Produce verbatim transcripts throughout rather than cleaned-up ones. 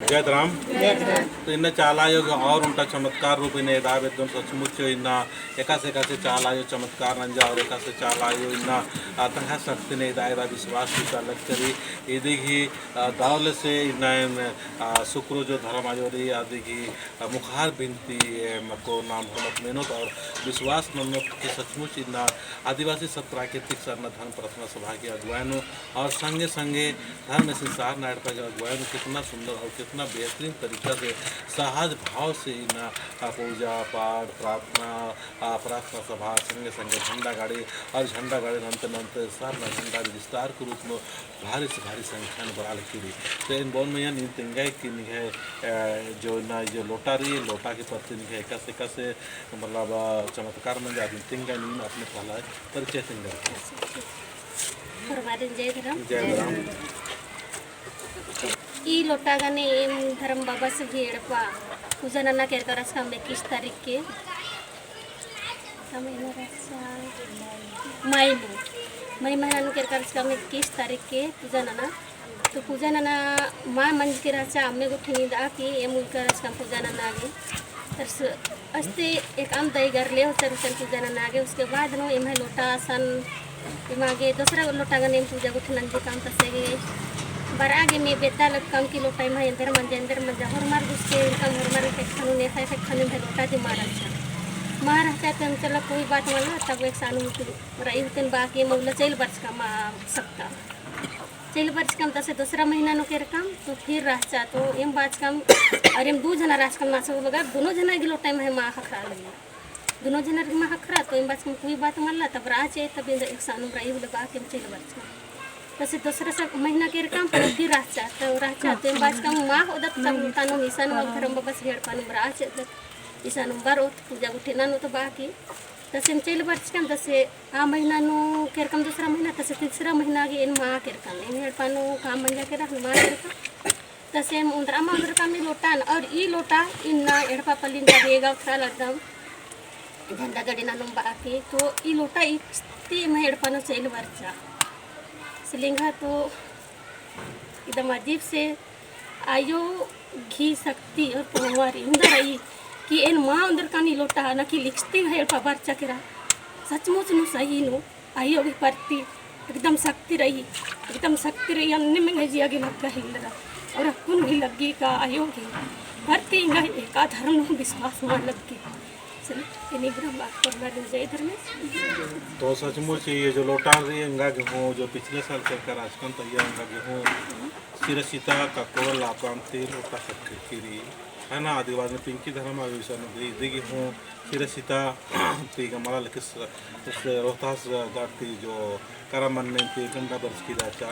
जय धरम। जय धरम। तो इन्ना चाला आयो गे और ओन्टा चमत्कार रूप इन्ना एदा बेद्दन। सचमुच इन्ना एकासे एकासे चाला आयो चमत्कार नंजा और एकासे चाला आयो इन्ना, आ, तंग्है शक्ति ने एदा, एदा विश्वास की चालक करी। इदी गही, आ, दौले से इन्ना एम, आ, शुक्र जो धरम आयो रई, अदी गही, आ, मुखार बिनती, ए, मको नाम होरमत मेनोत और विश्वास नन्नोत कि सचमुच इन्ना आदिवासी सब प्राकृतिक सरना धर्म प्रार्थना सभा की अगुवाई नू और संगे संगे धर्म संसार ना एड़पा के अगुवाई नू कितना सुंदर और कितना बेहतरीन तरीका से सहज भाव से इन्ना, आ, पूजा पाठ, प्रार्थना, आ, प्रार्थना सभा, संगे संगे झंडा गाड़ी और झंडा गाड़ी नन्ते नन्ते सरना झंडा भी विस्तार के रूप में भारी से भारी संख्या में बरआ लगी रई। तो एन बओन मइय्याँ नीन तेंगा कि निंग्है, आ, जो ना जो लोटा रई, लोटा के प्रति निंग्है एकासे एकासे मतलब, आ, चमत्कार मंजा, अदिन तेंगा नीन अपने पहला परिचय तेंगा। होरमारिन जय धरम। जय धरम। ई लोटा गने एम धरम बाबस गही एड़पा पूजा नना केरका रहचकम इक्कीस तारीख के। का महीना रहचा? मई नू। मई महीना नू केरका रहचकम इक्कीस तारीख के पूजा नना। तो पूजा नना मा मंजकी रहचा, अम्मे गुट्ठी नींदआ कि एम उइका रहचकम पूजा नना गे। तर स-, अस्ते एकअम दई गरले होचर उतन पूजा नना गे। उसके बाद नू एम्है लोटा असन एमा गे दोसरा लोटा गने एम पूजा गुट्ठी नंजकम तसे गे बरआ गे एम बेद्दा लगकम कि लोटा एम्है एन्देर मंजा, एन्देर मंजा, होरमर गुस्के इनकम होरमर फेक्खा नू नेफा फेक्खा नू एम्है लोटा दिम मा रहचा। मा रहचा तो एम चला कोई बात मला, तब एकसानुम रई होतेन बआ के एम उल्ला चइल बरचकम मा सकता। चइल बरचकम तसे दोसरा महीना नू केरकम तो फिर रहचा तो एम बाचकम और एम दू झना रहचकम ना सब बगर दोनों झना गे लोटा एम्है मा ख़क्खरा लगी। दुनो जनर गे मा ख़क्खरा, तो एम बाचकम कोई बात मल्ला, तब रहचा, तब एन्देर एकसानुम रई होले बआ के एम चइल बरचकम। तसे दोसरा सब महीना केरकम, तो फिर रहचा, तो रहचा, तो एम बाचकम मा होदत, तब तानुम इसानुम धरम बाबस गही एड़पानुम रहचा, इसानुम बरओत, पूजा गुट्ठी ननोत बआ के। तसे एम चइल बरचकम, तसे आ महीना नू केरकम दोसरा महीना, तसे तीसरा महीना गे एन मा केरकम, एन एड़पानुम काम मंजा केरा, मा केरकम। तसे एम ओन्द्रआ मा ओन्द्रकम ई लोटान, और ई लोटा इन्ना एड़पा पल्लिन तब एगा उथरा लगदम, झंडा गड़ी ननुम बआ के, तो ई लोटा इस्ती एम्है एड़पा नू चइल बरचा। से लेंगा तो एकदम अजीब से आयो गही शक्ति और power एन्देर रई कि एन मा ओन्द्रकम ई लोटा ना कि लिखस्ती एम्है एड़पा बरचा केरा। सचमुच नू सही नू। आयो गही परती एकदम शक्ति रई, एकदम शक्ति रई, अन्नेम एंग्है जिया गे लग्गा हेलरा। और अक्कुन भी लग्गी का आयो गही परती एंगा एका धरम नू विश्वास मा लग्गी। चलो, इन्नी गही बात करना दिन जय धर्मेस। तो सचमुच ये जो लोटा रई एंगा गे हूँ, जो पिछले साल केरका रहचकम तो ये एंगा गे हूँ सिरसिता का कोल लापान ती लोटा ख़क्खरकी रई, है ना? आदिवासी पिंकी धरम आयो इसन दे, दे गे हूँ सिरसिता ती गमला लेके स-, स-, रोहतास गढ़ ती जो करम मन्ने ती डंडा बरचकी रहचा।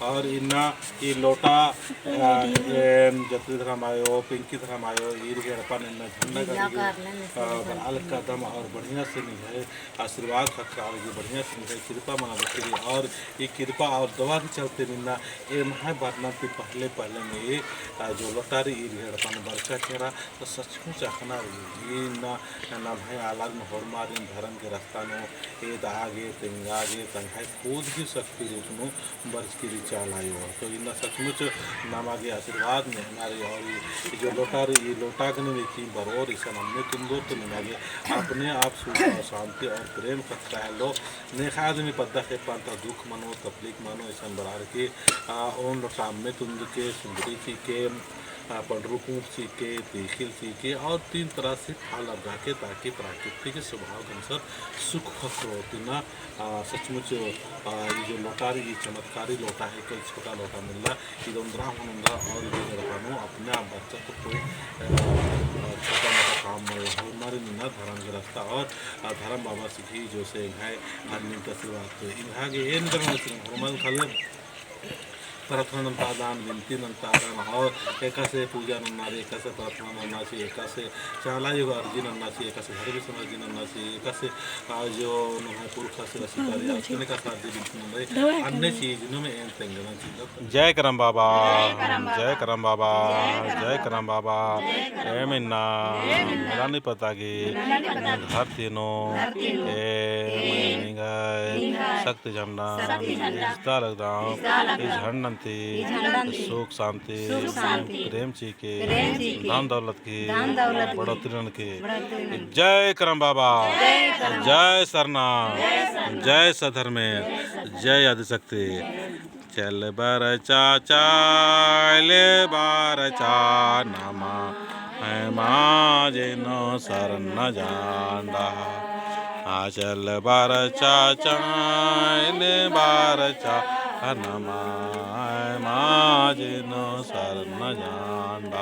और इन्ना ई लोटा, आ, एम जत्री धरम आयो, पिंकी धरम आयो, ईर गही एड़पा नू इन्ना झंडा गड़ी, आ, बरआ लगदम और बढ़िया से निंग्है आशीर्वाद ख़क्खरा लगी, बढ़िया से निंग्है कृपा मना लगी। और ई कृपा और दवा के चलते इन्ना एम्है बरना ती पहले पहले में, आ, जो लोटा रई ईर गही एड़पा नू बरचा केरा, तो सचमुच अख़ना रई, इन्ना नम्है आलर नू होरमारिन धरम के रस्ता नू एदा गे, तेंगा गे, तंग्है खुद गही शक्ति रूप नू बरचकी रई चाला आयो। तो इन्ना सचमुच नमा गे आशीर्वाद नेहना रई, और ई जो लोटा रई, ई लोटा गने नीम बरओर इसन अम्मे तुन्दोर तो निमा गे अपने आप सुख और शांति और प्रेम ख़क्खरा हेल्लो। नेखा आदमी पद्दा खेप्पा अन्ता दुख मनो, तकलीफ मनो, इसन बरअर की, आ, ओन लोटा अम्मे तुन्दके, सुन्दरी चिके, आ, पंडरू कुँड़ चिके, तीखिल चिके और तीन तरह से फल अबड़ा के, ताकि प्राकृतिक स्वभाव के अनुसार सुख ख़क्खरो। तो इन्ना, आ, सचमुच, आ, ई जो लोटा रई, ई चमत्कारी लोटा है, कोई छोटा लोटा मल्ला, ई ओन्द्रा हूँ ओन्द्रा और ई एड़पा नू अपने आप बरचा तो कोई, आ, छोटा मोटा काम मल्ला, होरमारिन इन्ना धरम के रस्ता और, आ, धरम बाबस गही जो से एंग्है हर नीम ती आशीर्वाद तो एंगा गे एन्देर मल्ला चिरम होरमारिन खाली प्रार्थना नन्तादन, बिनती नन्तादन, और एकासे पूजा नन्ना रई, एकासे प्रार्थना नन्ना चिई, एकासे चाला आयो गे अर्जी नन्ना चिई, एकासे धर्मेस अर्जी नन्ना चिई, एकासे, आ, जो नम्है पुरखा से रसिका रई, आस गने एकासे अर्जी बिनती नन्ना रई, अन्ने चीज नू में एन तेंगना चिई। जय करम बाबा, जय करम बाबा, जय करम बाबा, एम इन्ना, एम इन्ना, रानी पता गे, धरती नू, धरती नू, ए, ए, निंग्है, निंग्है, शक्ति झंडा, शक्ति झंडा, इजता लगदम, इजता लगदम, ई झंडन शांति, ई झंडन ती सुख शांति, सुख शांति, प्रेम चिके, प्रेम चिके, धन दौलत की, धन दौलत की, बढ़ोतरी ननके। बढ़ोतरी ननके। जय करम बाबा, जय करम, जय सरना, जय सरना, जय सधर्मे, जय सधर्मे, जय आदिशक्ति। चल बरचा, चल बरचा, नमा एमा जिनो सरना झंडा। आ चल बरचा, चल बरचा, नमा एमा जिनो सरना झंडा।